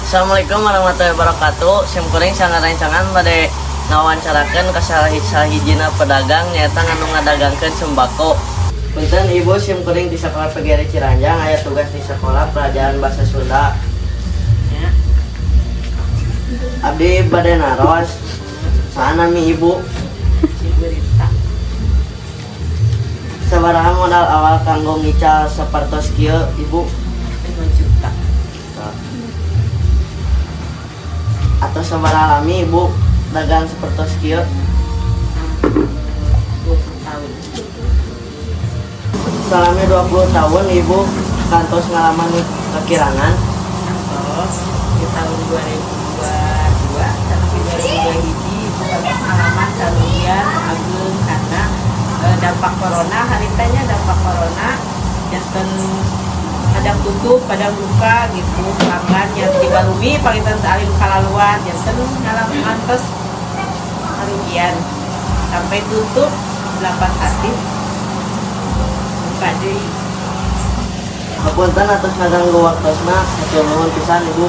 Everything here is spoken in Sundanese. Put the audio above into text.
Assalamualaikum warahmatullahi wabarakatuh. Sim kuring sangat rencangan bade ngawancarakeun ka salah hijina pedagang, nyaeta anu ngadagangkeun sembako. Punten, Ibu, sim kuring di sekolah PGRI Ciranjang, aya tugas di sekolah pelajaran bahasa Sunda. Ya. Abdi bade naros. Saha nami Ibu? Ibu Rita. Sabaraha modal awal kanggo ngical sapertos kieu, Ibu? 5 juta. Atau sabaraha lami Ibu dagang sapertos kieu? 20 tahun. Selama 20 tahun, Ibu kantos ngalaman kekirangan? Kantos di tahun 2022 sampai 2021 itu kantos pengalaman karugian ageung karena dampak corona harita nya, dampak corona janten kadang tutup, kadang buka gitu. Pelanggan yang di barumi panginten saling kalaluan, janten ngalaman kantos karugian sampai tutup 8 hari, buka deui. Hapunten atas ngaganggu waktosna, hatur nuhun pisan, Ibu.